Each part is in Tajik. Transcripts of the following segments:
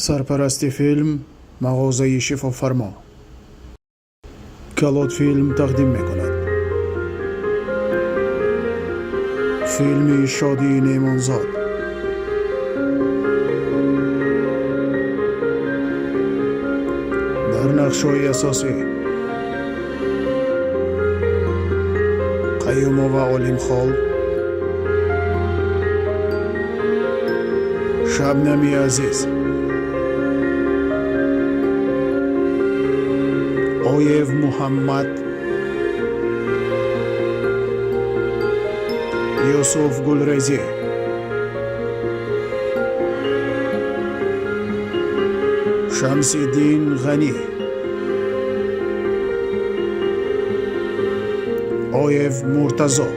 Сарпарасти филм мағозаи Шифофармо. Калотфилм тақдим мекунад филми Шодии Неъмонзод. Дар нақшҳои асосӣ Қаюмова Олимхол, Шабнами Азиз, Оев Муҳаммад, Юсуф Гулрезӣ, Шамсиддин Ғанӣ, Оев Муртазо.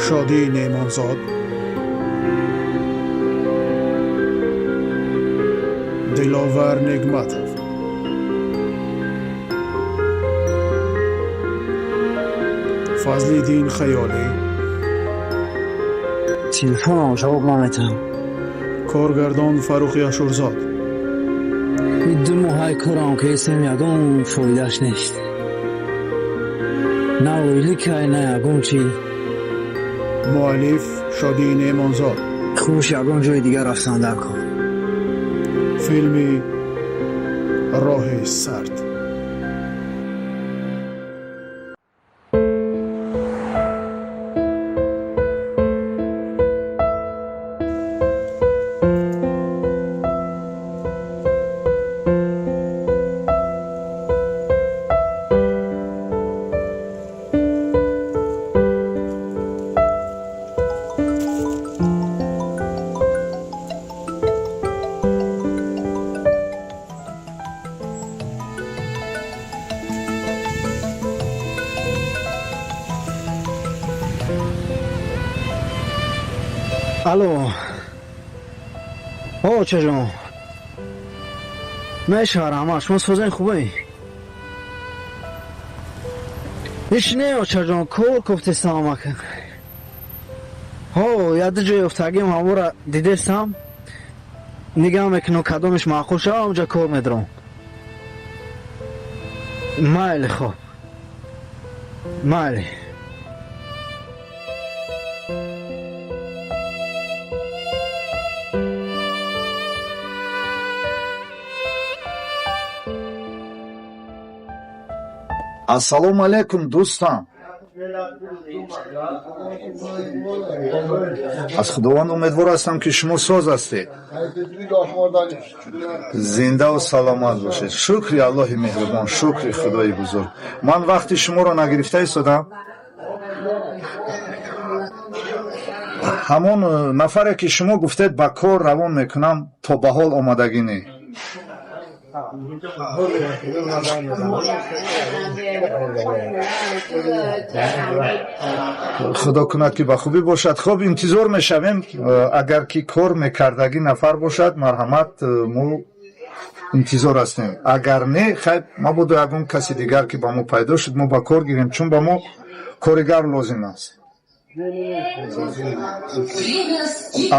Шодии Неъмонзод, Диловар Негматов. Фазлиддин Хаёлӣ. Телефонам ҷавоб наметиҳам. Коргардон Фаррухи Ашурзод. Ин 2 моҳаи корам ки ҳестем, ягон фоидааш нест, на ойликай, на ягон чи. Муаллиф Шодии Неъмонзод. Хуш, ягон ҷои дигар рафтан дар кор. Филми Роҳи сард. Алло, очаҷон, мешава, раҳмат. Шумо созен, хубе? Ҳеч не, очаҷон, кор кофтестам, амака. Ҳо, яду ҷои ёфтагим, ҳамора дидестам, нигаҳ мекунам, кадомеш маъқул шава, ҳамҷа кор медорам. Майли, хоб, майли. Ассалому алайкум, дӯстам. Аз Худованд умедвор ҳастам, ки шумо соз ҳастед, зиндаву саломат бошед. Шукри Аллоҳи меҳрубон, шукри Худои бузург. Ман вақти шуморо нагирифта истодам. Ҳамон нафаре, ки шумо гуфтед, ба кор равон мекунам, то ба ҳол омадагӣ не. Худо кунад, ки ба хубӣ бошад. Хуб, интизор мешавем. Агар ки кор мекардагӣ нафар бошад, марҳамат, мо интизор ҳастем. Агар не, хайр, мабодо ягон каси дигар ки ба мо пайдо шуд, мо ба кор гирем, чун ба мо коригар лозим аст.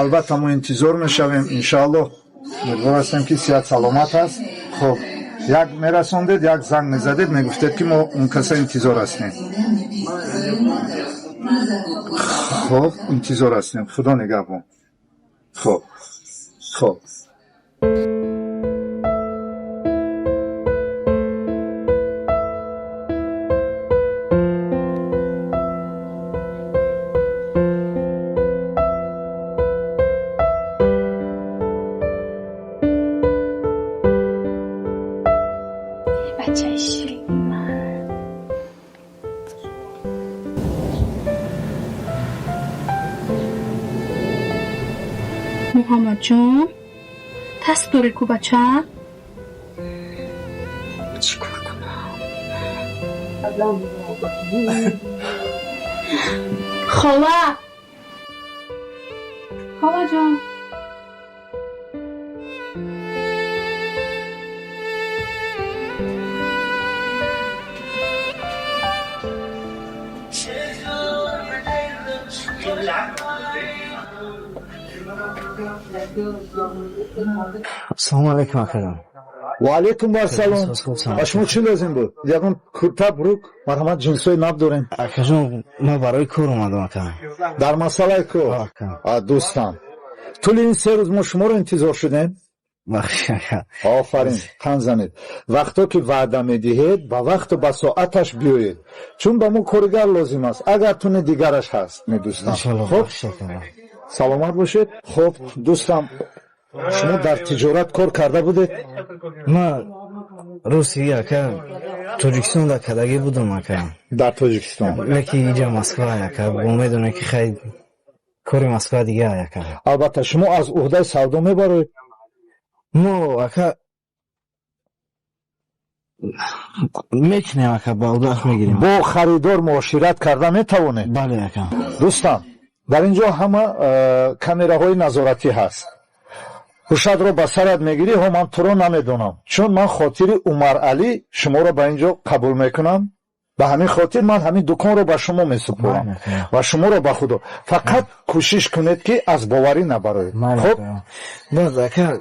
Албатта, мо интизор мешавем, иншааллоҳ. Умедвор ҳастем, ки сиҳат саломат аст. Хуб, як мерасондед, як занг мезадед, мегуфтед, ки мо он каса интизор ҳастем. Хуб, интизор ҳастем. Худо нигаҳбон. Хуб, хуб. Бачаи ширини ман. Муҳаммадҷон, даст дорӣ ку, бача? Чӣ кор кунам? Хола, холаҷон. Ассалому алайкум, акаҷон. Ва алайкум вассалом. Ба шумо чӣ лозим буд? Ягон курта, брук? Марҳамат, ҷинсҳои нав дорем. Акаҷон, ман барои кор омадам, ака. Дар масъалаи кор? Ака. А, дӯстам, тӯли ин 3 рӯз мо шуморо интизор шудем. Бахшиш, ака. Офарин, тан занед. Вақто ки ваъда медиҳед, ба вақту ба соаташ биёед, чун ба мо коригар лозим аст. Агар туни дигараш ҳаст, медӯстам. Иншалло. Хуб. Бахшиш, ака. Саломат бошед. Хуб, дӯстам, шумо дар тиҷорат кор карда будед? Ман рости, ака, Тоҷикистон дар кадагӣ будам, ака. Дар Тоҷикистон? Лекин инҷа Москва, ака, бо медонем, ки хай, кори Москва дига, ака. Албатта, шумо аз уҳдаи савдо мебароед? Мо, ака, мекунем, ака, ба удаф мегирем. Бо харидор муошират карда метавонед? Бале, ака. Дӯстам, дар ин ҷо ҳама камераҳои назоратӣ ҳаст. Ҳушатро ба сарат мегирӣ. Ҳо, ман туро намедонам, чун ман хотири Умаралӣ шуморо ба ин ҷо қабул мекунам. Ба ҳамин хотир ман ҳамин дуконро ба шумо месупорам ва шуморо ба Худо. Фақат кӯшиш кунед, ки аз боварӣ набароед. Хуб. Боз, ака,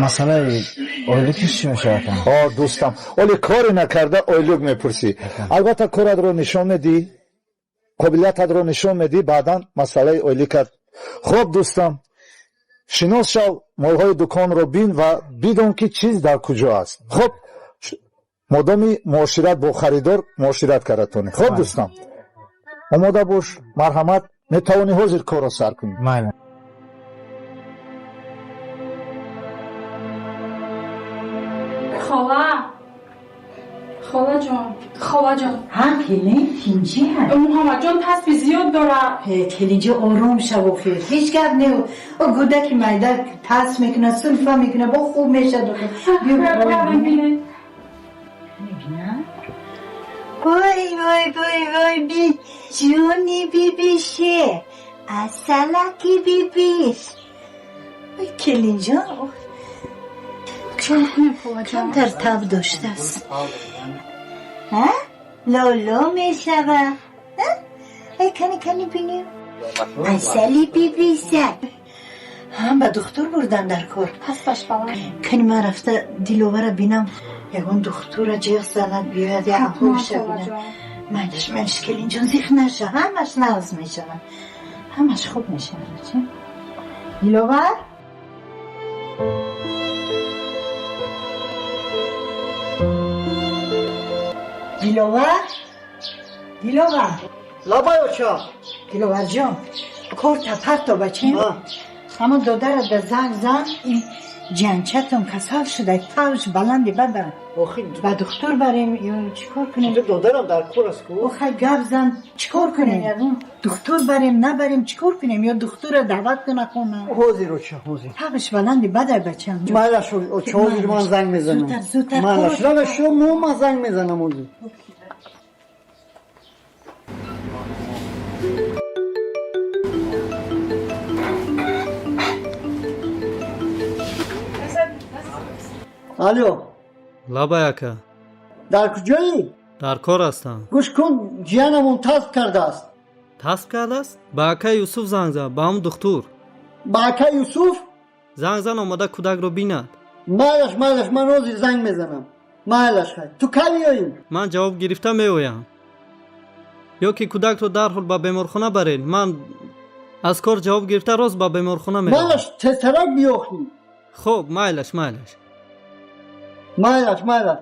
масъалаи ойликиш чӣ мешавад, ака? О, дӯстам, оле коре накарда ойлук мепурсӣ. Албатта, коратро нишон медиҳӣ, қобилиятатро нишон медиҳӣ, баъдан масъалаи ойликат. Хуб, дӯстам, шинос шав, молҳои дуконро бин ва бидон, ки чиз дар куҷо аст. Хуб, модоми муошират бо харидор муошират карда тонӣ. Хуб, дӯстам, омода бош, марҳамат, метавонӣ ҳозир корро сар кунӣ. Майли. Хола, холаҷон, холаҷон. Ҳа, келин, тинҷӣ ҳа? Муҳаммадҷон тасби зиёд дорад. Келинҷа, ором шав, охир ҳеҷ гап не. О, гудаки майда тас мекунад, сулфа мекунад, бо хуб мешад. Бибинед. Вой, вой, вой, вой, би ҷони бибише, асалаки бибиш. Ой, келинҷон. Чон кунем, холаҷон? Камтар таб доштааст, ҳа, лоло мешава. Ай, кани, кани, бинем, асали бибиса. Ҳам ба духтур бурдан дар кор. Пасташ баланд. Кани, ман рафта Диловара бинам, ягон духтура ҷиғ занад, биёяд, як аҳволша бинад. Холаҷон. Майлаш, майлаш, келинҷон, зиқ наша, ҳамаш нағз мешавад, ҳамаш хуб мешавад. Чӣ, Диловар? Диловар, Диловар! Лабай, оча. Диловарҷон, корта парто, бачем. Ҳамон додарат ба занг зан, ин ҷанчатон касал шуда, тавш баланди бада. Охи. Ба духтур барем ё чӣ кор кунем? Додарам дар кор аст ку. Охай, гап зан, чӣ кор кунем? Ягон духтур барем, набарем, чӣ кор кунем? Ё духтура даъват куна хона. Ҳозир, оча, ҳозир. Тавш баланди бадай, бачам. Майлаш, оча, ҳозир ман занг мезанам. Зудтар, зудтар. Майлаш, лабай, шумо, ман занг мезанам ҳозир. Алло. Лабай, ака. Дар куҷоӣ? Дар кор ҳастам. Гӯш кун, ҷиянамон тасб кардааст. Тасб кардааст? Ба акаи Юсуф занг зад, ба ҳамн духтур. Ба акаи Юсуф? Занг зан, омада кӯдакро бинад. Майлаш, майлаш, ман ҳозир занг мезанам. Майлаш, хай, ту кай меоӣ? Ман ҷавоб гирифта меоям, ё ки кӯдакро дарҳол ба беморхона баред. Ман аз кор ҷавоб гирифта, рост ба беморхона меравам. Майлаш, тезтарак биёхӣ. Хуб, майлаш, майлаш. Майлаш, майлаш.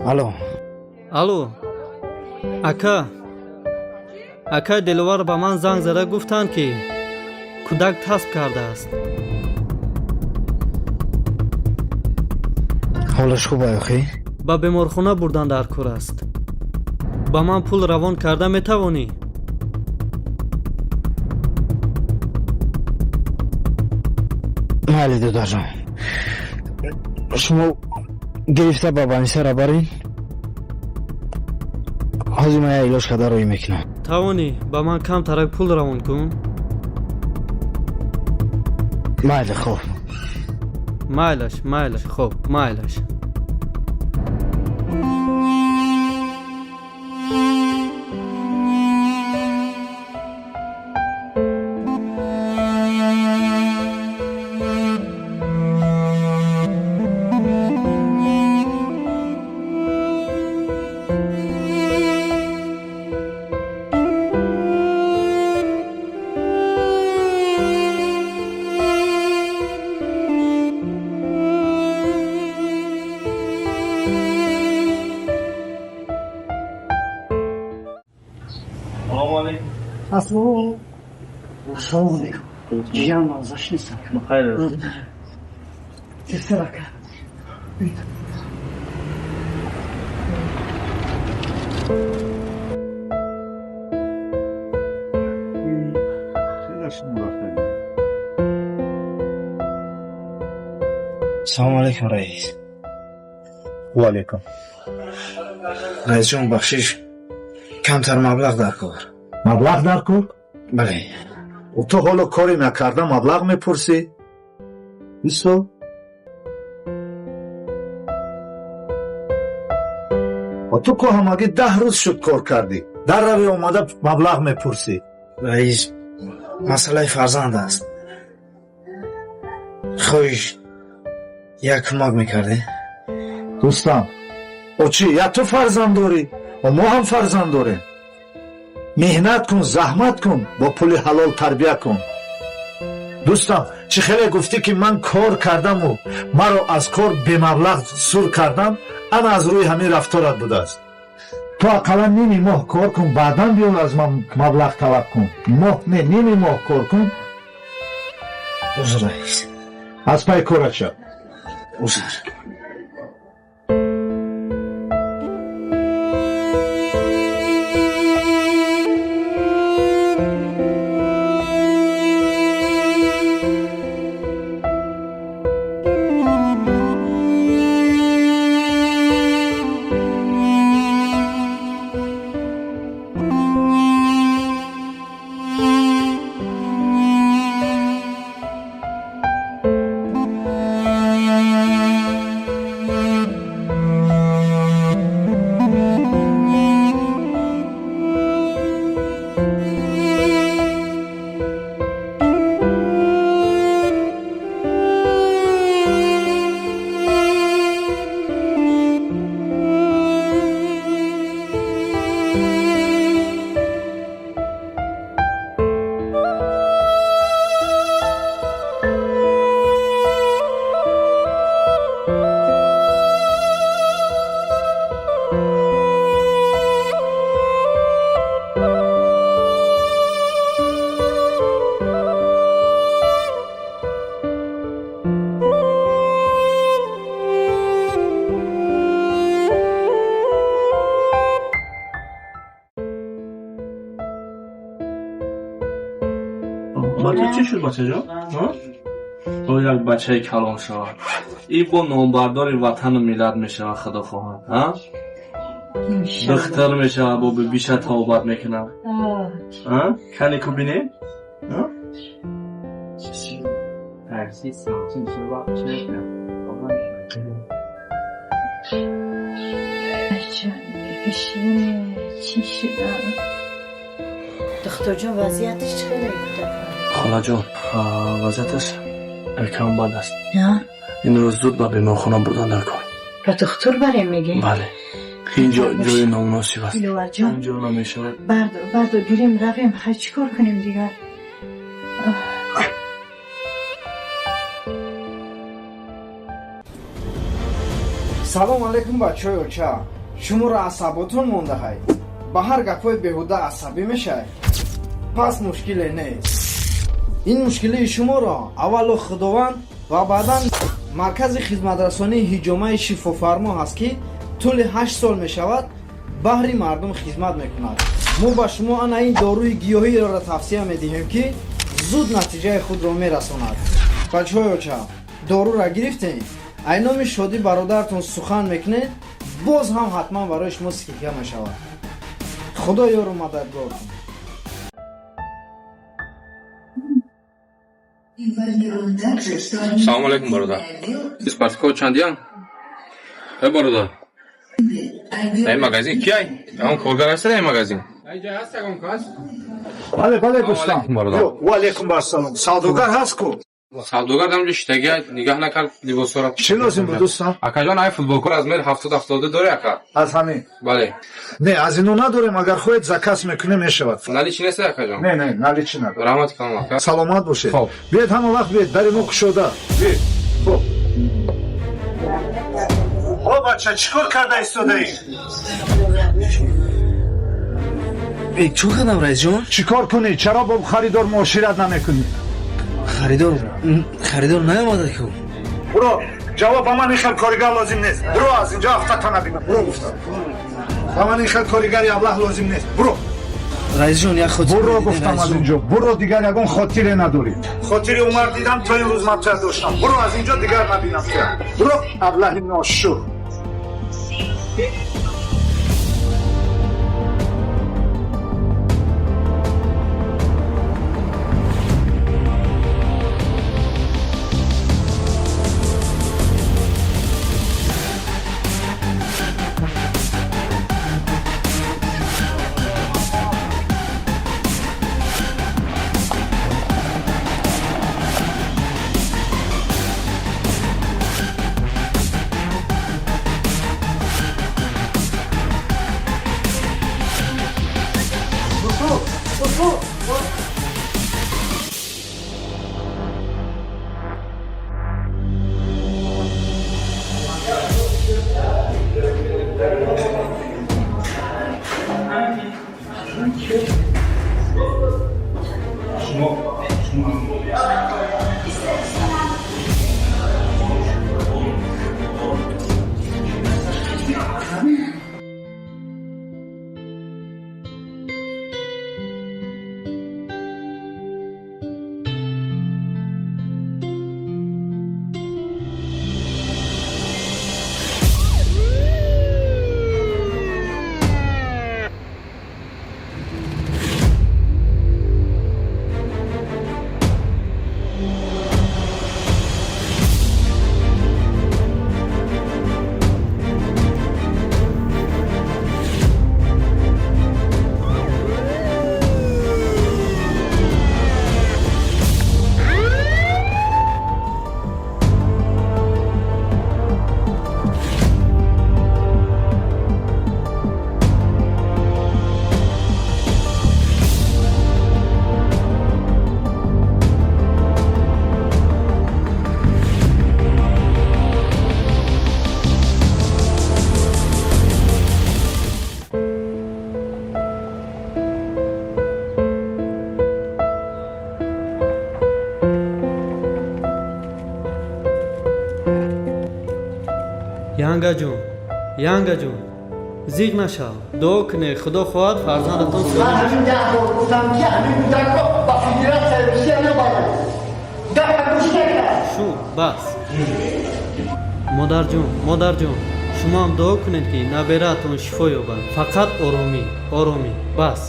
Алло. Алло, ака. Акаи Диловар ба ман занг зада гуфтанд, ки кӯдак тасб кардааст. Ҳолаш хуб охи? Ба беморхона бурдан дар кор аст. Ба ман пул равон карда метавонӣ? Майли, додарҷон, шумо гирифта ба банисара барин. Ҳозир ман як илоҷ карда роҳӣ мекунам. Тавонӣ ба ман камтарак пул равон кун? Майли, хоб. Майлаш, майлаш, хоб, майлаш. Ассалому алайкум. Ҷиян мавзаш нестам. Тезтар, ака. Салому алайкум, раис. Ва алайкум. Раисҷон, бахшиш, камтар маблағ дар кор. Маблағ дар кор? Бале. Ту ҳоло коре накарда маблағ мепурсӣ? Бисо. Ва ту ко ҳамагӣ 10 рӯз шуд кор кардӣ, дар рави омада маблағ мепурсӣ. Раис, масъалаи фарзанд аст. Хоҳиш, як кӯмак мекардӣ? Дӯстам, о чӣ, я ту фарзанд дорӣ, о мо ҳам фарзанд дорем. Меҳнат кун, заҳмат кун, бо пули ҳалол тарбия кун. Дӯстам, чӣ хеле гуфтӣ, ки ман кор кардаму маро аз кор бемаблағ сур кардам, ана аз рӯи ҳамин рафторат будааст. Ту ақаллан ними моҳ кор кун, баъдан биё аз ман маблағ талаб кун. Моҳ не, ними моҳ кор кун. Узр, раис. Аз пай корат шав. Узр. Ба ту чӣ шуд, бачаҷон? Бо як бачаи калон шавад, и бо номбардори ватану миллат мешавад, худо хоҳад, духтар мешавад, бо бибиша тобат мекунад. Кане ку бинем. Духтурҷон, вазъияташ чӣ хеле кӯдак? Холаҷон, вазъияташ якам бад аст. Инро зуд ба беморхона бурдан дар кор. Ба духтур барем, мегӣ? Бале, ин ҷо ҷои номуносиб аст. Диловарҷон. Инҷо намешавад. Бардор, бардор, гирем, равем. Хай, чӣ кор кунем дигар? Салом алейкум, бачаҳои оча. Шуморо асаботон мондаҳай, ба ҳар гапҳои беҳуда асабӣ мешавед. Пас мушкиле нест. Ин мушкилии шуморо аввало Худованд ва баъдан маркази хизматрасонии ҳиҷомаи шифофармо ҳаст, ки тӯли 8 сол мешавад, баҳри мардум хизмат мекунад. Мо ба шумо ана ин доруи гиёҳиро тавсия медиҳем, ки зуд натиҷаи худро мерасонад. Бачаҳои оча, дорура гирифтем, ай номи Шодӣ бародаратон сухан мекунед, боз ҳам ҳатман барои шумо скидка мешавад. Худо ёру мададгор. Салому алейкум, бародар. Спартако чандиян? Э, бародар. Дар ин магазин кияй? Ягон коргар ҳаст дар ин магазин? Бале, бале, дӯстам. Бародар. Ва алейкум ассалом. Савдогар ҳаст ку? Савдогар дамҷо шитагия, нигаҳ накард либосҳоро. Чӣ лозим буд, дӯстам? Акаҷон, ай футболкор размер 70-72 дорӣ, ака? Аз ҳамин? Бале. Не, аз ино надорем. Агар хоҳед, заказ мекунем, мешавад. Наличный нест, акаҷон? Не, наличный надорем. Раҳмати калом, ака. Саломат бошед. Хоб. Биед, ҳама вақт биед, дари мо кушода. Биед. Хоб. Хоб, бача, чӣ кор карда истодаӣ? Чӣ кардам, раисҷон? Чӣ кор кунӣ? Чаро бо харидор муошират намекунӣ? Харидор наомада ку. Буро, ҷавоб, ба ман ин хел коригар лозим нест. Буро аз инҷо, афтата набинам. Буро гуфтам, ба ман ин хел коригари аблаҳ лозим нест. Буро. Раисҷон, як хотир. Буро гуфтам, аз инҷо буро. Дигар ягон хотире надорӣ. Хотири Умар дидам, то ин рӯз ман туя доштам. Буро аз инҷо, дигар набинам туя. Буро, аблаҳи ношур. Янгаҷон, Янгаҷон, зиқ нашав, дуо кунед, Худо хоҳад, фарзандатон Ман солим. ҳамин 10 бор гуфтам, ки ҳамин кӯдакро ба Федератсияи Русия набарад. Гапа гӯш накард. Шу, бас. Модарҷон, модарҷон, шумоам дуо кунед, ки набераатон шифо ёбад. Фақат оромӣ, оромӣ, бас.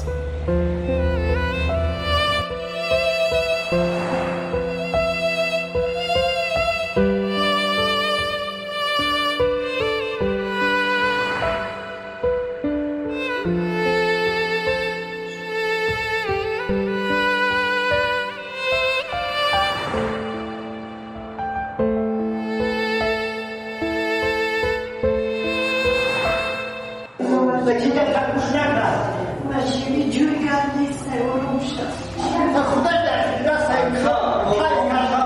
Бачи гапа гӯш накард. Бачави ҷӯй гап нест, ором шав. Худо дар Федератсияи Русия тай карда.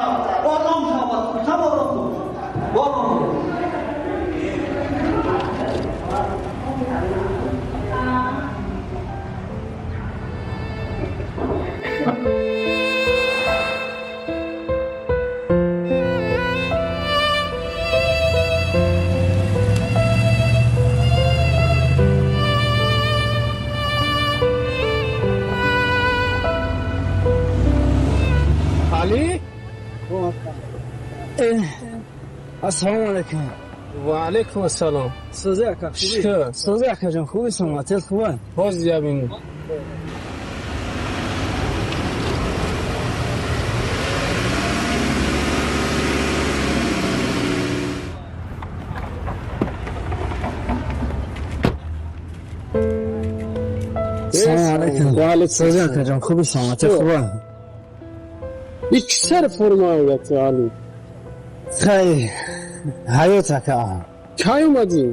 Ором шавад, там ором бош, ором бош. Али, ассалому алайкум. Ва алайкум ассалом. Сӯзи ака, хубӣ? Сӯзи акаҷон, хуби, саломатият хуба? Ҳозир я бинем. Салому алайкум. Ва алайкум. Сӯзи акаҷон, хуби, саломатият хуба? Ин чӣ сар формаят, Али? Хай, ҳаёт, ака. Кай омадӣ?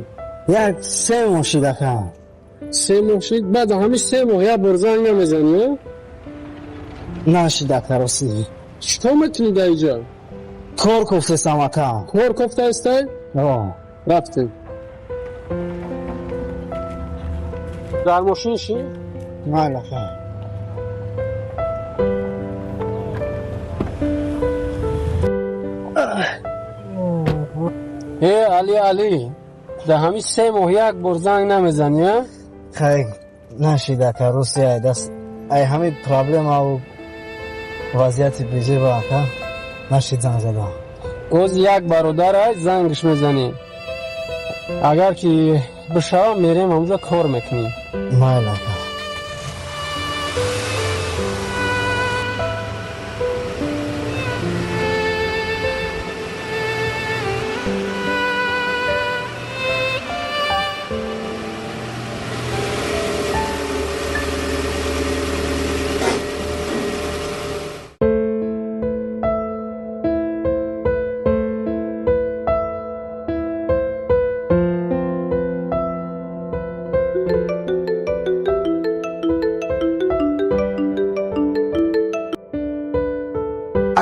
Як 3 моҳ шид, ака. 3 моҳ шид? Баъд ҳамин 3 моҳ як бор занг намезанӣ, а? Нашид, ака, ростӣ. Чӣ кор мекунӣ дар инҷа? Кор кофтестам, ака. Кор кофтаистай? О. Рафтем. Дар мошин ши? Майли, ака. Э, Али, Али, дар ҳамин 3 моҳ як бор занг намезанӣ, а? Хай, нашид, ака, рости, ай даст ай ҳамин проблемаву вазъияти безеба, ака, нашид занг зада. Оз як бародарай зангш мезанӣ. Агар ки бишава, мерем ҳамҷо кор мекунем. Майли, ака.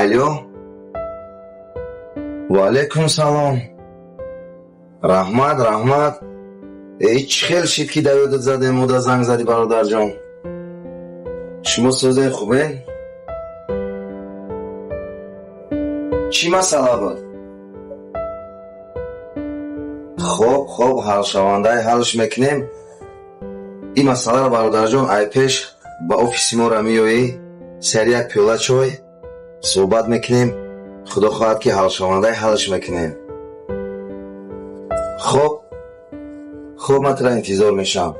Алло, ва алайкум салом. Раҳмат, раҳмат. Э, чӣ хел шид, ки дар ёдат задем, мода занг задӣ, бародарҷон? Шумо сӯзаи хубен? Чӣ масъала буд? Хоб, хоб, ҳалшавандаи, ҳалш мекунем ин масъаларо, бародарҷон. Ай пеш ба офиси моро меоӣ, сари як пиёла чой суҳбат мекунем. Худо хоҳад, ки ҳалшавандаи, ҳалш мекунем. Хоб, хуб, ман тура интизор мешавам.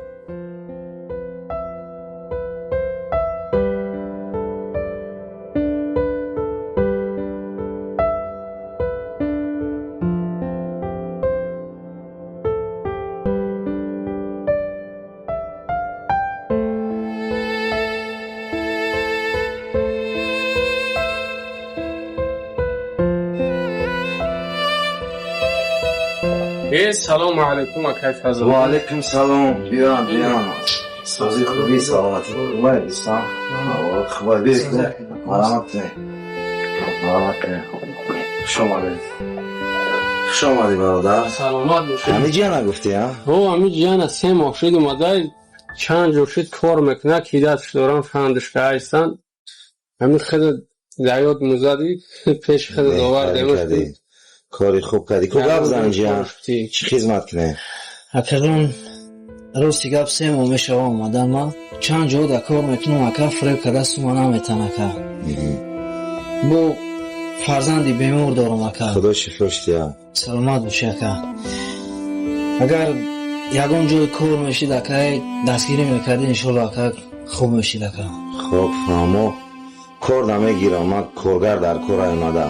Э, салому алайкум, акай Фазл. Ва алайкум салом. Биён, биён. Сӯзи, хубӣ, саломатӣ хубай, дӯстон? Хубай, биё, марҳамат, марҳамат. Хуш омадед, хуш омадӣ, бародар. Саломат бошед. Ҳами ҷия нагуфтӣ, а? О, ҳами ҷияна 3 моҳ шид омадай, чанд ҷо шид кор мекунад, кидатш дорам, фандишка ҳастанд. Ҳамин хеле дар ёд музадӣ, пеши хеле овардем. Кори хуб кардӣ. Ку гап зан, ҷиян, чӣ хизмат кунем? Акаҷон, рости гап, 3 моҳ мешава омадан. Ман чанд ҷо да кор мекунам, ака, фиреб карда сума наметан, ака. Бо фарзанди бемор дорам, ака. Худо шифош диҳад. Саломат бошӣ, ака. Агар ягон ҷои кор мешид, ака, дастгирӣ мекардӣ, иншолло, ака, хуб мешид, ака. Хоб, фаҳмо, кор намегирам ман, коргар дар кор омада.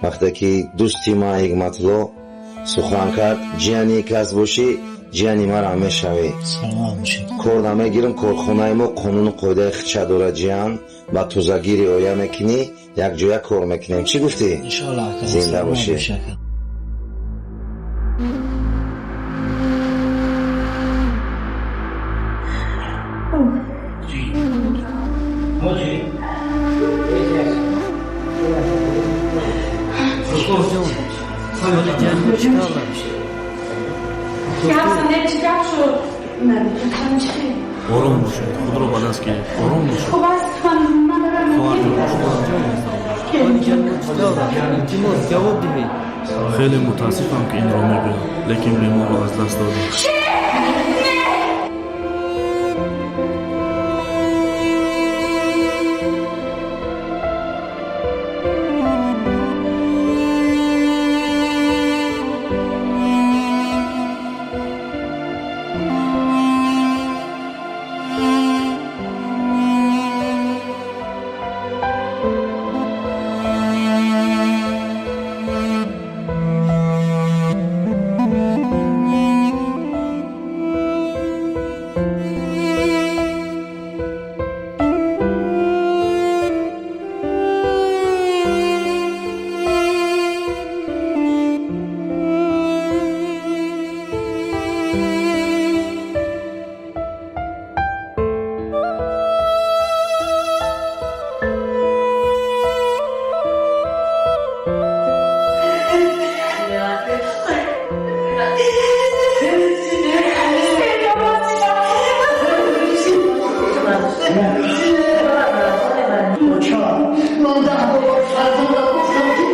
Вақте ки дӯсти ман Ҳикматулло сухан кард, ҷияни кас бошӣ, ҷияни мара мешавӣ. Кор намегирам. Корхонаи мо қонуну қоидаи хича дорад, ҷиян, ба тозагӣ риоя мекунӣ, якҷоя кор мекунем. Чӣ гуфтӣ? Зинда бошӣ. Ҳоли ҷияни чӣ тавр аст? Гап зане, чӣ гап шуд? Ором бошед, худро ба даст гиред, ором бошед. Хуб аст, ман барам. Ҳоли ҷияни чӣ тавр аст? Илтимос, ҷавоб диҳед. Хеле мутаассифам, ки инро мегӯям, лекин беморро аз даст додем. Чӣ? Не! Оча, ман 10 бор фарзандам гуфтам, ки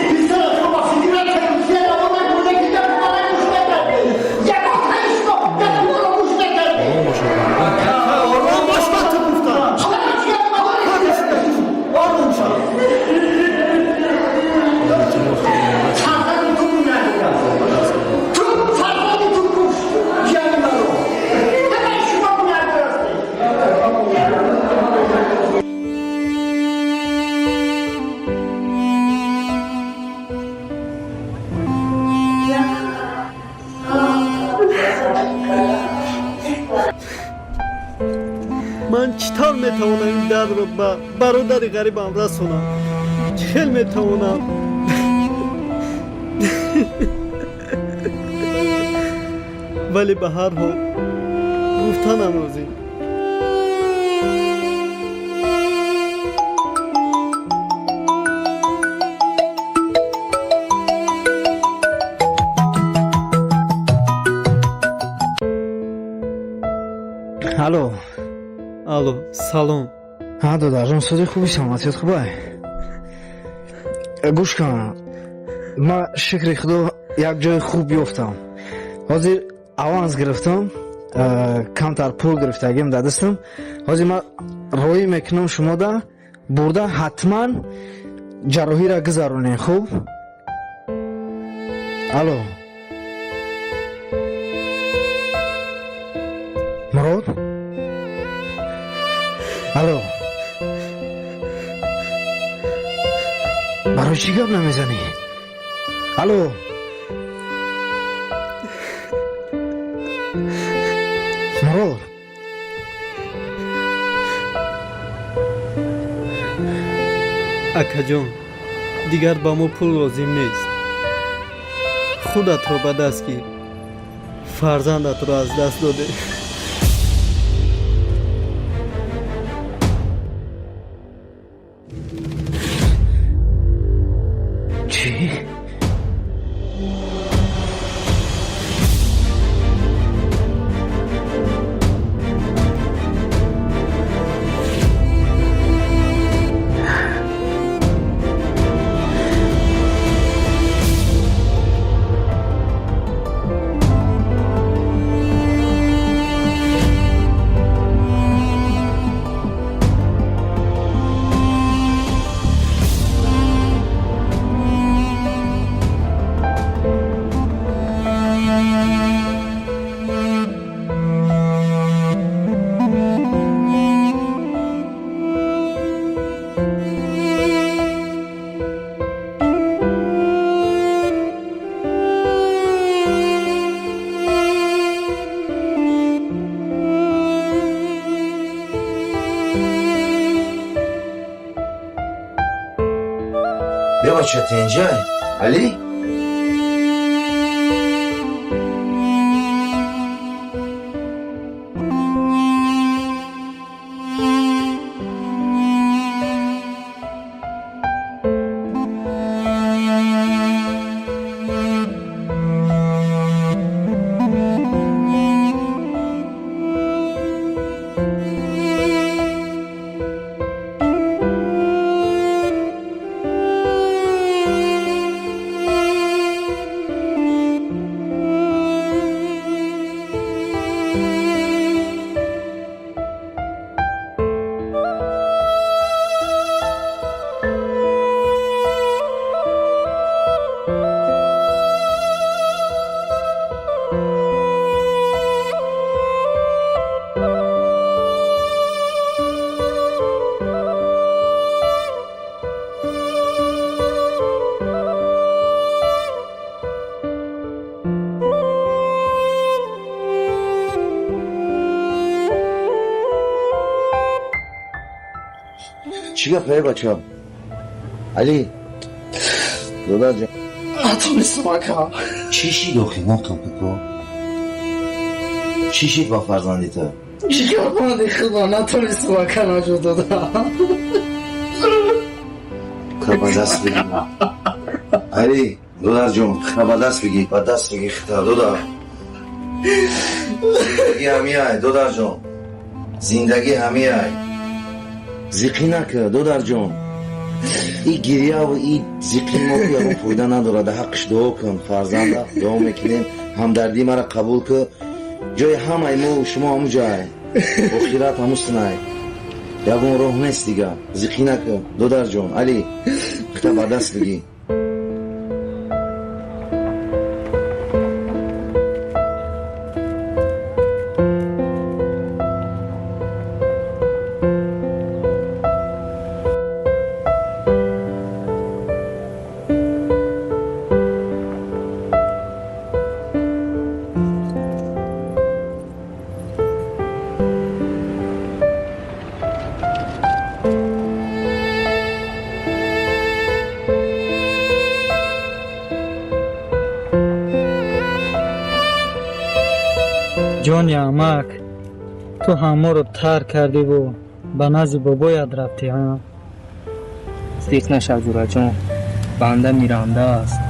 писаратро ба Федератсияи Русия равона кунед, ки гапи мара гӯш накарде. Ягон таи шумо гапи моро гӯш накарде. Ором бош, ба ту гуфтам. Ором шав. Фарзанди ту гунаҳкор. Ту фарзанди ту кушт ҷияни маро. Ҳамаи шумо гунаҳкор ҳастед. Ман чӣ тавр метавонам ин дардро ба бародари ғарибам расонам? Чӣ хел метавонам? Вале ба ҳар ҳол гуфтанам лозим. Алло. Алло, салом. Ҳа, додарҷон, сози хуби, саломатият хубай? Гӯш кун, ма, шукри худо, як ҷои хуб ёфтам. Ҳозир аванс гирифтам, камтар пул гирифтагим дар дастам. Ҳозир ма роӣ мекунам шумода, бурда ҳатман ҷарроҳиро гузаронем, хуб? Алло, Мурод, алло, барои чӣ гап намезанӣ? Алло. Мурод. Акаҷон, дигар ба мо пул лозим нест. Худатро ба даст гир, фарзандатро аз даст доде. Чӣ? Бебача, тенҷай, Алӣ. Чӣ гап, эй бача? Алӣ, додарҷон. Натонистам, ака. Чӣ шид охи, нақл бико, чӣ шид ба фарзанди ту? Ҷигарбанди худо, натонистам, ака, наҷот дода. Худо ба даст бигӣ, Алӣ, додарҷон, худо ба даст бигӣ, ба даст бигӣ худо, додар. Ҳамияй, додарҷон. Зиндагӣ ҳамиай. Зиқӣ накӣ, додарҷон. И гирьяву и зиқи мо ки ягон фоида надорад. Ҳаққиш дуо кун, фарзанда, дуо мекунем. Ҳамдардии мара қабул кӣ. Ҷои ҳамаи мо шумо ҳаму ҷай. Охират ҳаму синай. Ягон роҳ нест дига. Зиқӣ накӣ, додарҷон. Али, хита ба даст бигӣ. Ҷони амак, ту ҳаморо тарк кардиву ба назди бобоят рафтӣ, а? Зиқ нашав, ҷураҷон, банда миранда аст.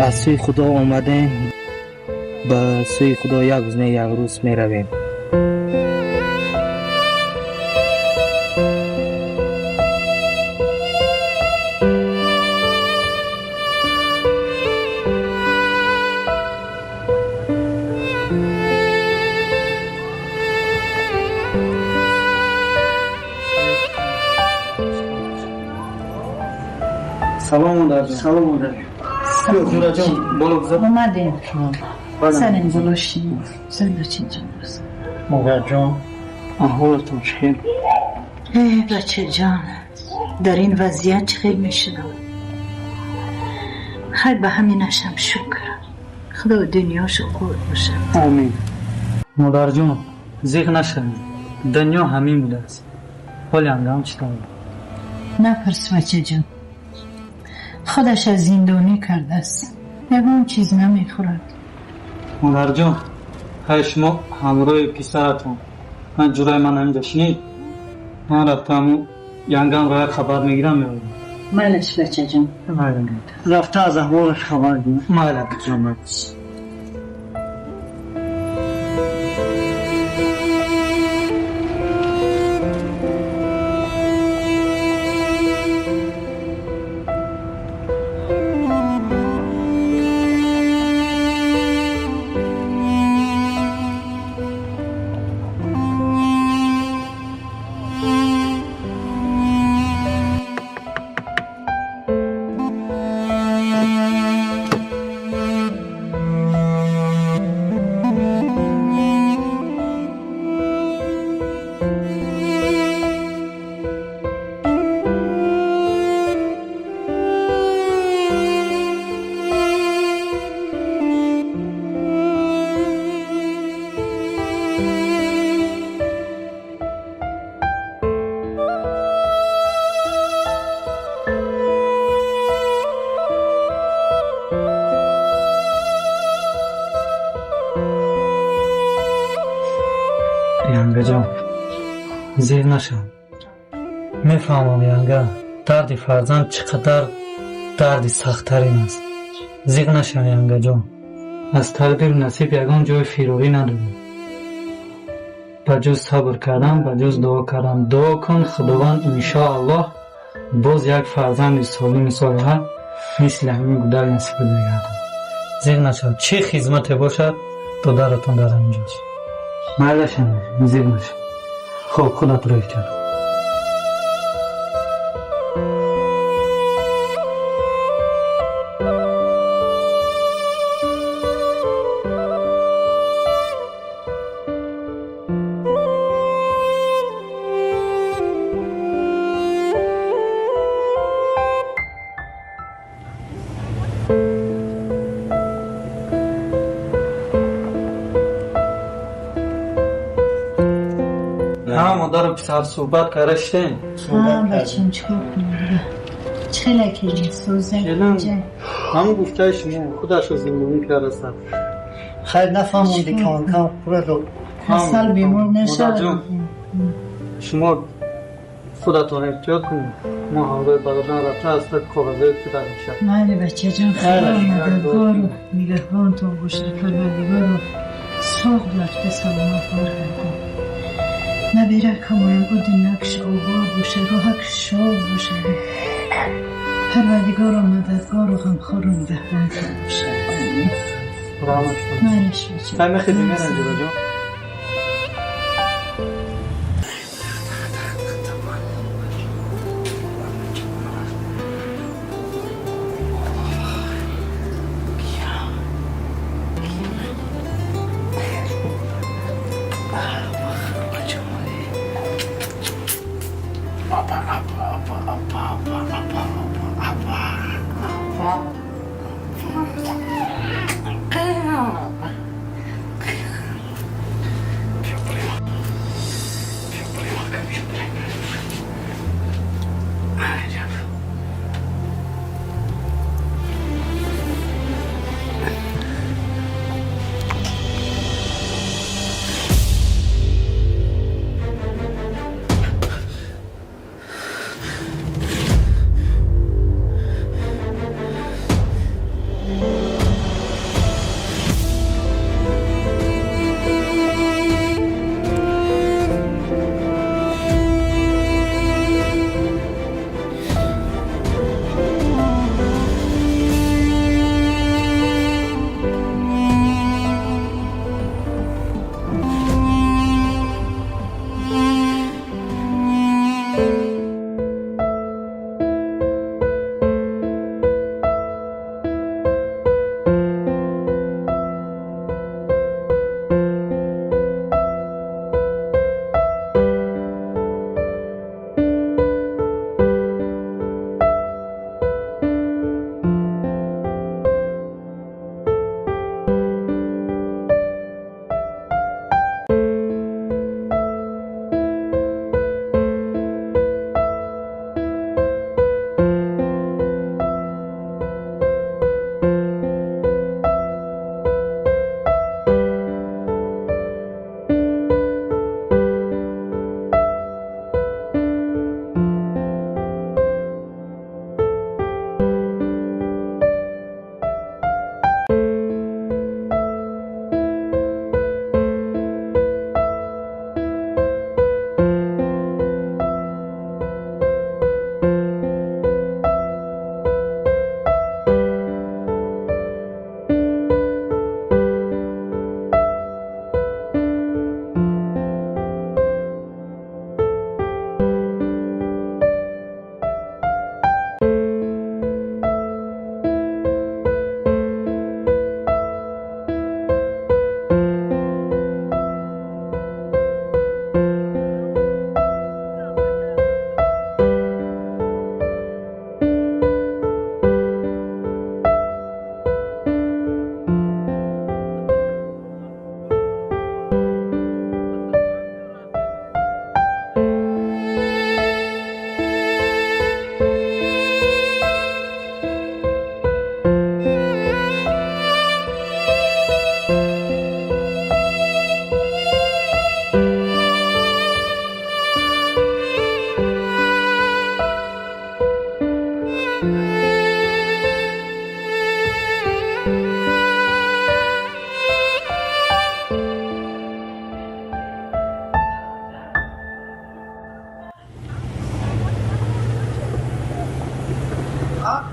Аз сӯи Худо омадем, ба сӯи Худо як рӯз не, як рӯз меравем. Салом, модарҷон. Салом, модарҷон. Ҷураҷон, боло гузар. Омадем. Сарин боло шинем. Занда чинҷон. Модарҷон, аҳволатон чӣ хел? Э, бачаҷон, дар ин вазъият чӣ хел мешудам? Хайр, ба ҳаминашам шукр. Худо дунёшо қур бошад. Омин. Модарҷон, зиқ нашавед, дунё ҳамин будааст. Ҳоли ангам чӣ тавр? Напурс, бачаҷон. Худаш аз зиндонӣ кардааст. Ягон чиз намехӯрад. Модарҷон, ҳай, шумо ҳамроҳи писаратон, ман ҷураи ман ҳаминҷа шинед, ман рафтаму янгамро як хабар мегирам, меоям. Майлаш, бачаҷон. Рафта аз аҳволаш хабар гир. Майла. Янгаҷон, зир нашав. Мефаҳмам, янга, дарди фарзанд чӣ қадар дарди сахттарин аст. Зиқ нашав, янгаҷон, аз тақдиру насиб ягон ҷои фирорӣ надорем, ба ҷуз сабр кардан, ба ҷуз дуо кардан. Дуо кун, Худованд иншоаллоҳ боз як фарзанди солими солиҳа мисли ҳамин гудак насибат мегардад. Зиқ нашав, чӣ хизмате бошад, додаратон дар ҳаминҷост. Майлаш, зиқ нашав. Хуб, худатро эҳтиёт кун. Ҳа, модару писар суҳбат карда шидем. Бачам, чикор кунем дига? Чӣ хеле келин сӯза? Келин ҳамун гуфтаи шумо, худашро зиндонӣ кардааст. Хайр, нафаҳмонди, кам пура дод. Касал бемор нашавад. Модарҷон, шумо худатон эҳтиёт кунед, мо ҳамроҳи бародар рафта аз таки коғазҳои пудар мешавад. Майли, бачаҷон, Худо мададгору нигаҳбонтон бошад, Парвардигоро соғ рафта саломат баргардон. Набиракамоям ӯ дунёкш обод боша, роҳакш шод боша. Парвардигоро, мададгору ғамхору нигаҳбонтон боша. Омин. Майлаш, бача. Хай, мехезем, мерем, ҷураҷон.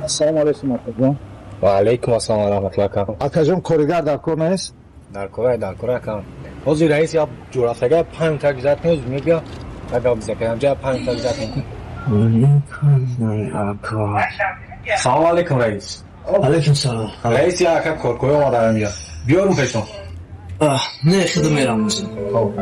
Ассалому алайкум, акаҷон. Ва алайкум ассалом ва раҳматуллоҳ, акам. Акаҷон, коригар дар кор нест? Дар кора, дар кора, акам. Ҳозир раис як ҷурафтага 5 та гузат кунед, мебия, як гап бизакам, ҷа 5 та гузат кун. Салом алайкум, раис. Алайкум салом. Раис, як ака коркоӣ омадаам инҷа. Биёрум пешон. Не, худо мерам озин. Хоб.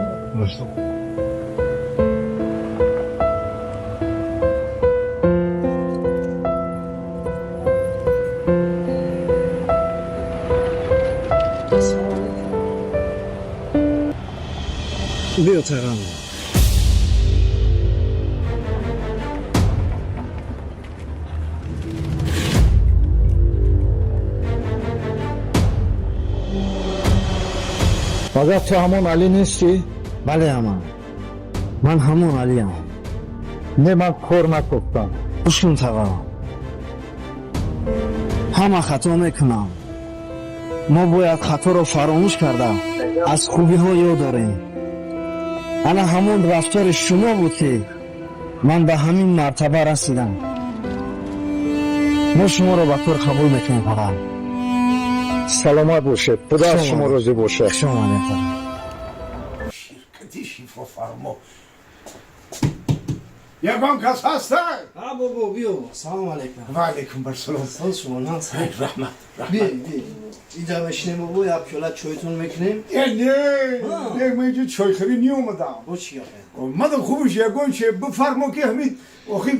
Биё, тағам. Магар ту ҳамон Алӣ нестӣ? Бале, ҳаман. Ман ҳамон Алиам. Не, ман кор накофтам. Гӯш кун, тағам. Ҳама хато мекунам. Мо бояд хаторо фаромӯш карда, аз хубиҳо ёд дорем. Ана ҳамон рафтори шумо буд, ки ман ба ҳамин мартаба расидам. Мо шуморо ба кор қабул мекунем, падар. Саломат бошед, худо аз шумо розӣ бошад. Хуш омадед, падар. Ширкати Шифофармо, ягон кас ҳаста? А, бобо, биё, салому алайкум. Ва алайкум ассалом. Соз шумо нағз? Раҳмат. Биё, биё, инҷа мешинем, бобо, як пиёла чойтон мекунем. Э, не, не, ман инҷо чойхӯрӣ неомадам. Бо чӣ гапе? Мада хубш ягон че бифармо, ки ҳамин охи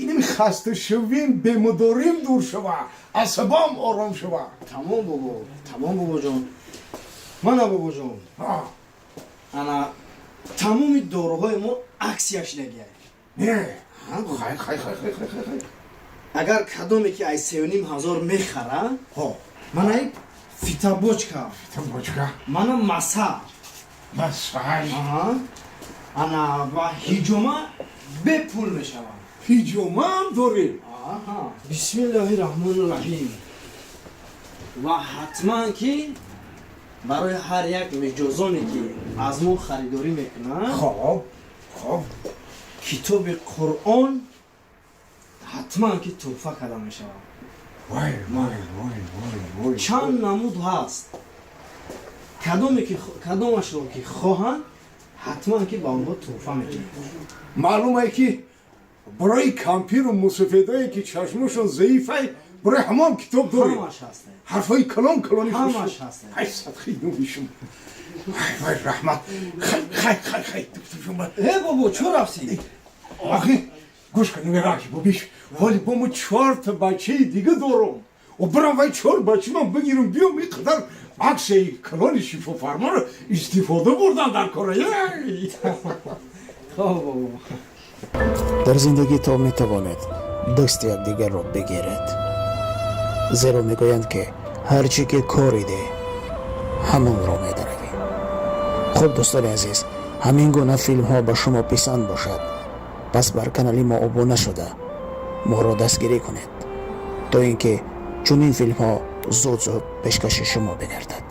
инами хасташавим, бемудорим дур шава, асабам ором шава. Тамом, бобо, тамом, бобоҷон. Мана, бобоҷон, ана тамоми доруҳои мо акция шидагия. Не, хай, хай, хай, хай, хай, хай. Агар кадоме ки ай 3500 мехара, мана и фитобочка. Фитобочка. Мана массаж. Массаж. Ана ва ҳиҷома бепул мешавад. Ҳиҷомаам дорем? Бисмиллоҳи раҳмони раҳим. Ва ҳатман ки барои ҳар як миҷозоне, ки аз мо харидорӣ мекунанд, хоб хоб китоби Қуръон ҳатман ки тӯҳфа карда мешавад. Вай, вай, вай, вай, вай! Чанд намуд ҳаст, кадоме ки кадомашро ки хоҳанд, ҳатман ки ба онҳо тӯҳфа мекунем. Маълумае, ки барои кампиру мусафедое, ки чашмошон заифай, барои ҳамон китоб дорем. Ҳамаш ҳаст. Ҳарфҳои калон калони. Ҳамаш ҳаст. Ай, садқи нури шумо, вай, вай, раҳмат. Хай, хай, хай, хай, доктор шумо. Э, бобо, чо рафтӣ? Охи, гӯш кун, нугерахи бобиш, ҳоли бо мо чорта бачаи дига дорум. О, бирам, вай чор бачамам бигирам, биём, ин қадар акция и калони Шифофарморо истифода бурдан дар кора. Хоб, бобо. Дар зиндагӣ то метавонед, дасти якдигарро бигиред, зеро мегӯянд, ки ҳар чӣ ки кориде, ҳамонро медаравӣ. Хуб, дӯстони азиз, ҳамин гуна филмҳо ба шумо писанд бошад, пас бар канали мо обуна шуда, моро дастгирӣ кунед, то ин ки чунин филмҳо зуд зуд пешкаши шумо бигардад.